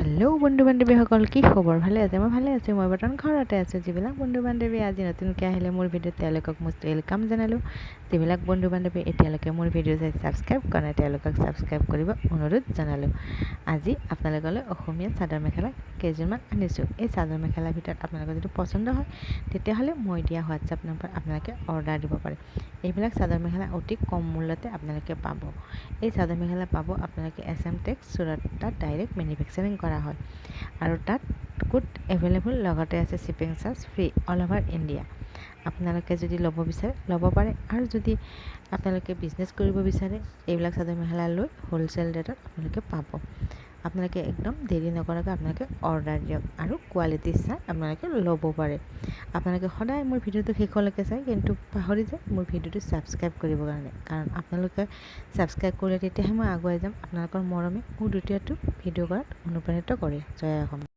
Hello' বন্ধু বান্ধৱীসকল, কি খবৰ? ভালে আছে? মই ভালে আছোঁ। মই বৰ্তমান ঘৰতে আছোঁ। যিবিলাক বন্ধু বান্ধৱী আজি নতুনকৈ আহিলে মোৰ ভিডিঅ'ত, তেওঁলোকক মই welcome জনালোঁ। যিবিলাক বন্ধু বান্ধৱী এতিয়ালৈকে মোৰ ভিডিঅ' চাই ছাবস্ক্ৰাইব কৰা নাই, তেওঁলোকক ছাবস্ক্ৰাইব কৰিব অনুৰোধ জনালোঁ। আজি আপোনালোকলৈ অসমীয়া চাদৰ মেখেলা কেইযোৰমান আনিছোঁ। এই চাদৰ মেখেলাৰ ভিতৰত আপোনালোকৰ যদি পচন্দ হয়, তেতিয়াহ'লে মই দিয়া হোৱাটছআপ নম্বৰত আপোনালোকে অৰ্ডাৰ দিব পাৰে। এইবিলাক চাদৰ মেখেলা অতি কম মূল্যতে আপোনালোকে পাব। এই চাদৰ মেখেলা পাব আপোনালোকে এছ এম টেক্স, চুৰাট। তাত ডাইৰেক্ট মেনুফেকচাৰিং কৰা হয় আৰু তাত কোড এভেইলেবল, লগতে আছে shipping charge free all over India। আপোনালোকে যদি ল'ব বিচাৰে, ল'ব পাৰে আৰু যদি আপোনালোকে বিজনেছ কৰিব বিচাৰে, এইবিলাক চাদৰ মেখেলা লৈ হ'লচেল ৰেটত আপোনালোকে পাব। আপোনালোকে একদম দেৰি নকৰাকৈ আপোনালোকে অৰ্ডাৰ দিয়ক আৰু কোৱালিটি চাই আপোনালোকে ল'ব পাৰে। আপোনালোকে সদায় মোৰ ভিডিঅ'টো শেষলৈকে চায়, কিন্তু পাহৰি যায় মোৰ ভিডিঅ'টো ছাবস্ক্ৰাইব কৰিবৰ কাৰণে। কাৰণ আপোনালোকে ছাবস্ক্ৰাইব কৰিলে তেতিয়াহে মই আগুৱাই যাম। আপোনালোকৰ মৰমে মোক দ্বিতীয়টো ভিডিঅ' কৰাত অনুপ্ৰাণিত কৰে। জয় অসম।